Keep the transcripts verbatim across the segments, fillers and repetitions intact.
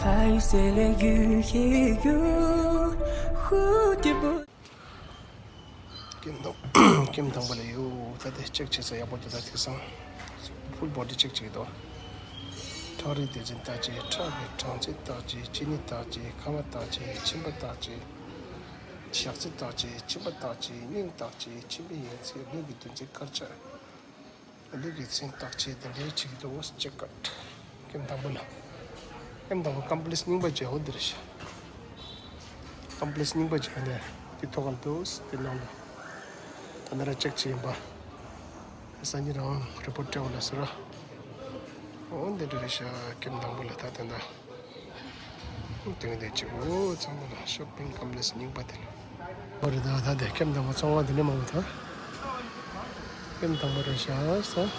还有谁来愈黑愈蝴蝶不 ཀེམ་དང་། ཀེམ་དང་པོ་ལ་ཡོད། ད་དེ་ཅེག་བྱེད་ས་ཡག་པོ་འདུག་ད་དེང་སང་ཕུལ་བོ་ཌི་ཅེག་བྱེད་ཀྱི་འདུག་ཁྲག་རིགས་སྡེ་ཚན་བརྟག་དཔྱད། ཁྲག་གི་གྲང་ཚད་བརྟག་དཔྱད། ལྕི་ནད་བརྟག་དཔྱད། མཆིན་པ་བརྟག་དཔྱད། མཆིན་པ་བརྟག་དཔྱད། ཞག་ཚི་བརྟག་དཔྱད། མཆིན་པ་བརྟག་དཔྱད། སྙིང་བརྟག་དཔྱད། མཆིན་པའི་ཡོན་ཚད། ལུས་ཀྱི་འདུ་འཛི་དཀར་ཆ། ལུས་ཀྱི་ཚད་བརྟག་དཔྱད་དེ་འདྲའི་བྱེད་ཀྱི་འདུག་ཅེག་ཀཊ། ཀེམ་དང་པོ་ལ། ཀེམ་དང་པོ་ཀམ་པི་ལེགས་སི་རྙིང་པ་བྱས། འོ་འདི་རེད་ཤག་ཀམ་པི་ལེགས་སི་རྙིང་པ་བྱས་ནས་དེ་ཐོག་ཁར་འདུག་དེ་ནང་ལ་ད་ནི་ར་ཅེག་བྱས་ཡིན་པ། སང་ཉིན་རང་རི་པོར་ཊི་སྤྲད་འོང་ལབ་སོང་ར། འོ་འདི་འདྲ་རེད་ཤག་ཀེམ་དང་པོ་ལ་ད་དེ་འདྲ། དེང་དེ་གཅིག་འོ་ཚང་མ་ལ་ཤོ་པིང་ཀམ་པི་ལེགས་སི་རྙིང་པ་དེ་ལ། འོ་རེད། ད་ད་དེ་ཀེམ་དང་པོ་ཚོང་བ་འདི་ནས་མང་པོ་ད། ཀེམ་དང་པོ་རེད་ཤག་ས།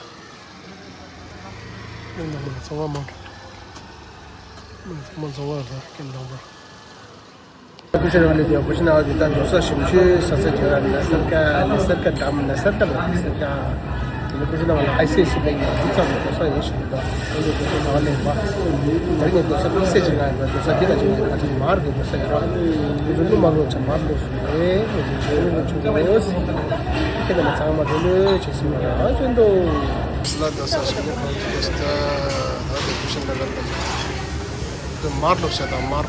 ཀེམ་དང་པོ་ལ་ཚོང་བ་མང་པོ། ཚང་མ་ཚོང་བ་རེད་ཀེམ་དང་པོ། ཀུ་ཤུ་ནང་ལ་དེ་ཀུ་ཤུ་ནང་ལ་དེ་ད་འགྲོ་ས་ཞིམ་ཤོས་ཟ་ས་ཅིག་ལ་ན་སར་ཀ་ན་སར་ཀ་འགྲམ་ན་སར་ཀ་ལ་ན་སར་ཀ། དེ་ནས་ཀུ་ཤུ་ནང་ལ་ཨའི་སི་ཨའི་སི་བེང་གི་འདི་ཙམ་གྱི་འགྲོ་ས་ཡོད་ཞིག་འདུག་ཨ་ནི་ཀུ་ཤུ་ནང་ལ་ཡིན་པ། ད་རིང་ནས་འགྲོ་ས་དམིགས་བསལ་ཅིག་ལ་ཡིན་པ། འགྲོ་ས་འདི་ལ་ཅིག་ལ་ཡིན་པ། ཅིག་མར་གི་འགྲོ་ས་ཡོད་ར། ཀུ་ཤུ་ནུ་མ་ལོ་ཆ་མར་ལོ་སུ་རེད། ཀུ་ཤུ་ནུ་ལོ་ཆུ་ལོ་སི། ཁྱེད་རྣམས་ཚང་མ་རེ་ལོས་བྱེད་སྲིད་པ་ར་ཅན་དོ། སི་ལ་འགྲོ་ས་ཞིག་ནས་གང་ཅི་ཀུ་ཤུ་ད་ད་དེ་ཀུ་ཤུ་ནང་ལ་འགྲོ། དེ་མར་ལོ་ཤ་དང་མར།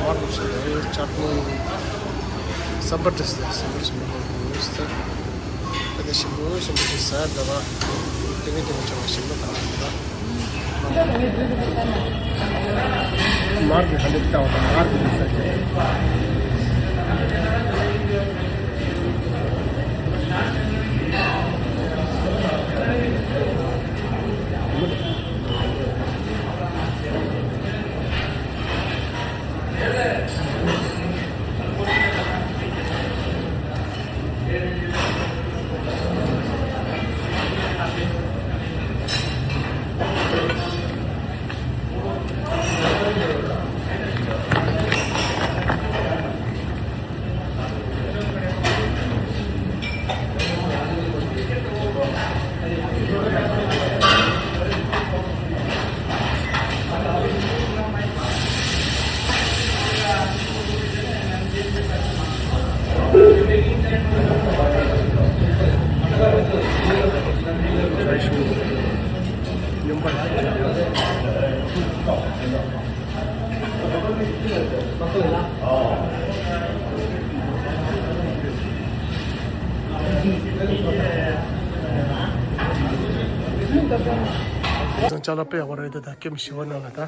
མར་ལོ་ཤ་དང་ཅཊ་ནི། སམ་བར་དེ་སེ་སམ་བར་ཞིམ་པོ་ཡོད་ཟེར། ད་དེ་ཞིམ་པོ་ཞིམ་པོ་ཞིག་ཟ་ཡ་འདྲ་བ། དེ་ནས་དེ་ནས་ཅང་ཞིམ་པོ་གང་ཡིན་ད། མར་གྱི་ཧ་ལས་ལྟ་བ་དང་མར་གྱི་ཟ་ཅེས། ཅ་ལག་དཔེ་ཡག་པོ་རེད་ད། ཀེམ་བཞི་པ་ནང་ལ་ད།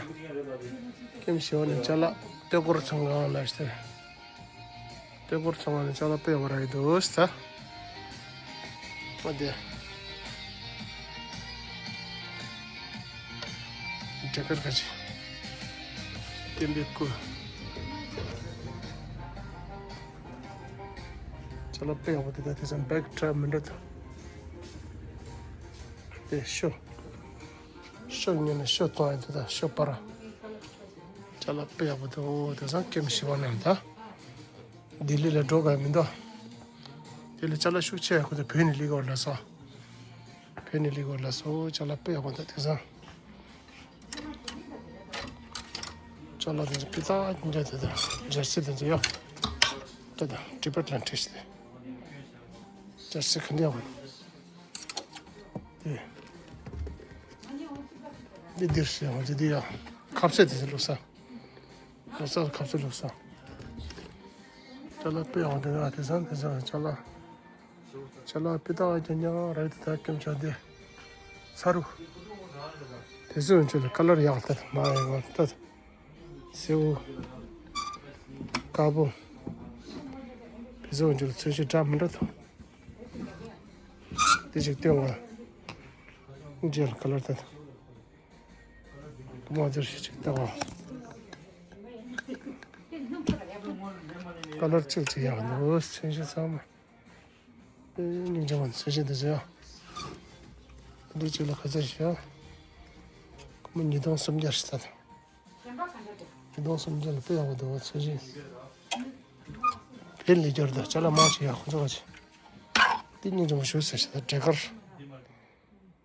ཀེམ་བཞི་པ་ནང་ཅ་ལག་ལྟེ་སྐོར་ཚང་གང་ལ་ཤི། ལྟེ་སྐོར་ཚང་མ་ནི་ཅ་ལག་དཔེ་ཡག་པོ་རེད་འདུག་ཟེར། ཨ་དེ། འབྲས་དཀར་ཁ་ཆེ། བསྟན་པའི་སྐུ། ཅ་ལག་དཔེ་ཡག་པོ་དེ་དག་དེ་ཚོ་བེག་ཁྲ་མི་འདྲ་དང་། དེ་ཤོ། ཤོ་ཉོས་ནས་ཤོ་བཙོང་ཡ་དེ་དག་ཤོ་པ་ར། ཅ་ལག་དཔེ་ཡག་པོ་འདུག་དེང་སང་ཀེམ་བཞི་པ་ནང་ད། ལྡི་ལི་ལ་འགྲོ་ག་མི་འདུག་ལྡི་ལི་ཅ་ལག་ཤུགས་ཆེ་ཡ་ཁོ་ཚོ་བོད་ནས་སླེབས་ཀྱི་ཡོད་ལབ་སོང་། བོད་ནས་སླེབས་ཀྱི་ཡོད་ལབ་སོང་། ཅ་ལག་དཔེ་ཡག་པོ་འདུག་དེང་སང་། ཅ་ལག་དེ་ཚོ་སྤུས་དག་ཅིག་འདྲ་དེ་དང་ཇར་སི་དེ་ཚོ་ཡོད། དེ་དང་ཊི་པེཊ་ལ་འཁྲིད་ཤི་དེ། ཇར་སི་ག་འདྲ་ཡག་པོ་འདུག་དེ། འདི་འདིར་ཞེས་པ་འདི་འདི་ཡང་ཁ་ཟས་དེ་ཚོ་བླུགས་ས། བླུགས་ས་ཁ་ཟས་བླུགས་ས། ཅ་ལག་དཔེ་ཡག་པོ་འདུག་ཨ་དེང་སང་དེང་སང་ཅ་ལག་ཅ་ལག་དཔེ་ལྟ་བ་ཀྱང་ཉག་རེད་དེ། ད་ཀེམ་ཆ་དེ་ཚ་རུ། དེ་ཚོ་ཡང་ཁྱོད་ལ་ཁ་ལར་ཡག་ལྟ་མ་ཡག་ལྟ། སེའུ། དཀར་པོ། དེ་ཚོ་ཡང་ཁྱོད་ལ་ཚོས་གཞི་འདྲ་མི་འདྲ་འདུག་དེ་ཅིག་སྟོན་བ། ཇེལ་ཁ་ལར་ལྟ། དམར་ཟེར་ཞིག་ཅིག་ལྟ་བ། ཀ་ལར་གཅིག་ཅིག་ཡག་འདུག་ཚོས་གཞི་ཚང་མ། ཨེ་སྙིང་རྗེ་མོ། ཚོས་གཞི་འདི་ཚོ་ཡ། འདི་གཅིག་ལ་ག་ཚོད་ཞིག་ཡ། སྒོར་མོ་ཉིས་སྟོང་སུམ་བརྒྱ་ཞིག་ད། ཉིས་སྟོང་སུམ་བརྒྱ་ལ་དཔེ་ཡག་པོ་འདུག་ཚོས་གཞི། བལ་ལས་སྦྱར་དང་ཅ་ལག་མང་ཆེ་ཡག་ཁོ་ཚོ་ག་ཅིག་འདི་སྙིང་རྗེ་མོ་ཞེ་ས་ཞིག་ད། འབྲས་དཀར།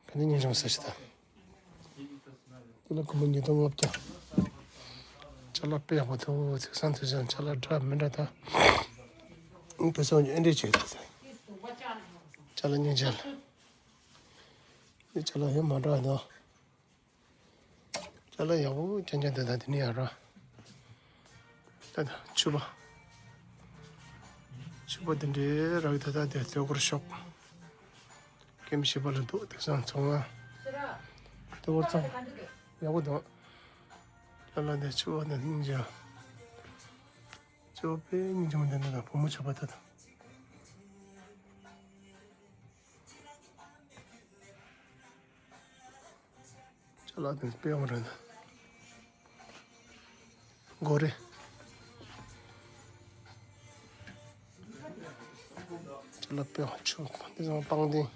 ག་འདི་སྙིང་རྗེ་མོ་ཞེ་ས་ཞིག་ད། དེ་ལ་སྒོར་མོ་ཉིས་སྟོང་ལྔ་བརྒྱ། ཅ་ལག་དཔེ་ཡག་པོ་འདུག་དེང་སང་དུས་ཚོད་ཅ་ལག་འདྲ་མི་འདྲ་དང་། དེང་སང་ཨེ་འདྲས་བྱས་འདུག་ཅ་ལག་སྙིང་རྗེ། འདི་ཅ་ལག་ཡང་མ་འདྲ་འདུག་ཅ་ལག་ཡག་པོ་རྐྱང་རྐྱང་འདུག་ད་དེ་ནས་ཡག་ར། ད་ད་ཕྱུ་པ། ཕྱུ་པ་འདི་འདྲའི་རག་ད་ད་དེ་ལྟོ་གོས་ཤོག་ཀེམ་ཞིག་པ་ལ་འདུག་དེང་སང་ཚོང་ང་། ལྟོ་གོས་ཚང་ཡག་པོ་འདུག་ཅ་ལག་འདི་ཕྱུ་པ་འདི་སྙིང་རྗེ། ཕྱུ་པ་དཔེ་སྙིང་རྗེ་མོ་འདི་འདུག་ད་བུ་མོ་ཕྱུ་པ་ད་ད། ཅ་ལག་དེ་དཔེ་ཡག་པོ་རེད། གོ་རེ། ཅ་ལག་དཔེ་ཡག་ཆུ་དེ་ཚང་པང་གདན།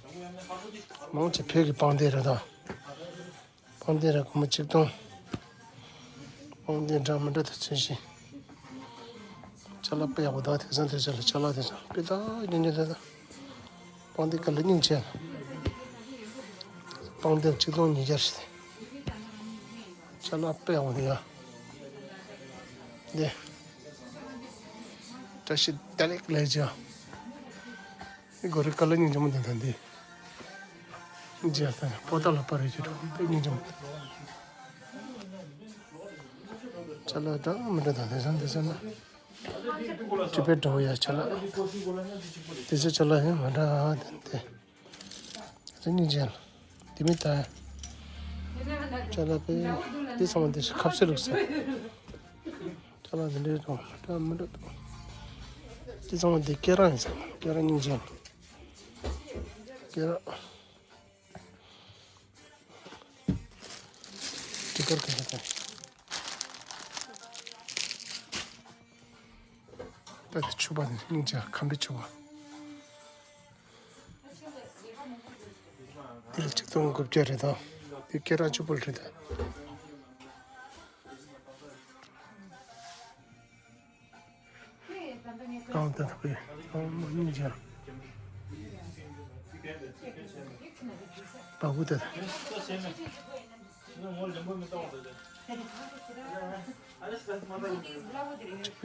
མང་ཆེ་བོད་ཀྱི་པང་གདན་རེད་ད། པང་གདན་རེད་སྒོར་མོ་གཅིག་སྟོང་། པང་གདན་འདྲ་མི་འདྲ་དང་མཚོན་བྱེད། ཅ་ལག་དཔེ་ཡག་པོ་དང་དེང་སང་དུས་ཚོད་ལ་ཅ་ལག་དེང་སང་དཔེ་དག་ཉོ་ཉོ་དེ་དང་། པང་གདན་དཀར་ལ་སྙིང་རྗེ། པང་གདན་གཅིག་སྟོང་ཉིས་བརྒྱ་ཞིག་ཅ་ལག་དཔེ་ཡག་པོ་འདུག་ཡ། འདི། བཀྲ་ཤིས་བདེ་ལེགས་ལས་བྱ། འདི་གོ་རེ་དཀར་ལ་སྙིང་རྗེ་མོ་འདི་དང་འདི། སྙིང་རྗེ་དང་པོ་ཏ་ལ་པར་རེ་ཅི་འགྲོ་དཔེ་སྙིང་རྗེ་མོ། ཅ་ལག་འདྲ་མི་འདྲ་དང་དེང་སང་དེང་སང་ན། ཅི་དཔེ་འདྲ་བོ་ཡ་ཅ་ལག་དེ་ཚོ་ཅ་ལག་ཡང་མ་འདྲ་དེ། རེ་སྙིང་རྗེ། དེ་མི་ལྟ། ཅ་ལག་དཔེ། འདི་ཚང་མ་འདི་ཁ་ཟས་ལུགས་ཟེར། ཅ་ལག་འདི་འདྲའི་འདྲ་མི་འདྲ་འདུག་འདི་ཚང་མ་འདི་སྐེ་རགས་ཡིན་ཟེར། སྐེ་རགས་སྙིང་རྗེ། སྐེ་རགས། སྤྲི་དཀར་ག་འདྲ་དང་། ད་དེ་ཕྱུ་པ་ནི་སྙིང་རྗེ་ཁམ་པའི་ཕྱུ་པ། འདི་ལ་ཆིག་སྟོང་དགུ་བརྒྱ་རེད་དོ། འདི་སྐེ་རགས་བཅུ་པོ་རེད་དོ། རྐང་ད་ཐུག་གི་རྐང་མ་སྙིང་རྗེ། བ་གུ་ད།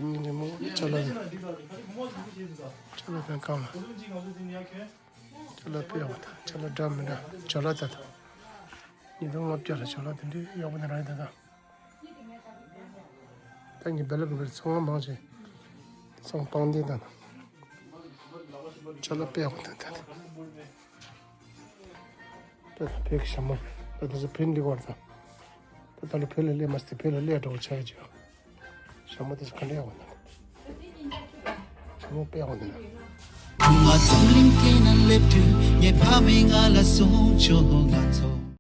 སྙིང་རྗེ་མོ་ཅ་ལག་ཅ་ལག་པའི་རྐང་ལ། ཅ་ལག་དཔེ་ཡག་པོ་དང་ཅ་ལག་འདྲ་མི་འདྲ་ཅ་ལག་ད་དང་། ཉིས་སྟོང་ལྔ་བརྒྱ་ལ་ཅ་ལག་དེ་འདྲའི་ཡག་པོ་འདི་རག་ཡོད་ད་དང་། ད་ངས་བེ་ལ་བེ་བེར་ཚོང་བ་མང་ཆེ་ཚོང་པང་གདན་དང་ཅ་ལག་དཔེ་ཡག་པོ་འདུག་ད་ད་བོད་ཀྱི་ཞྭ་མོ་ད་དེ་ཚོ་བོད་འདི་བར་དང་ད་ད་ལོ་བོད་ལ་སླེབས་མ་སྟེ་བོད་ལ་སླེབས་འགྲོ་བ་ཆགས་ཀྱི་ཡོད། ཞྭ་མོ་དེ་ཚོ་ག་འདྲ་ཡག་པོ་འདུག་ཞྭ་མོ་དཔེ་ཡག་པོ་འདུག་ང་འཛམ་གླིང་སྐེ་ན་སླེབས་དུས་ངའི་ཕ་མས་ང་ལ་གསུངས་བྱུང་ང་ཚོ།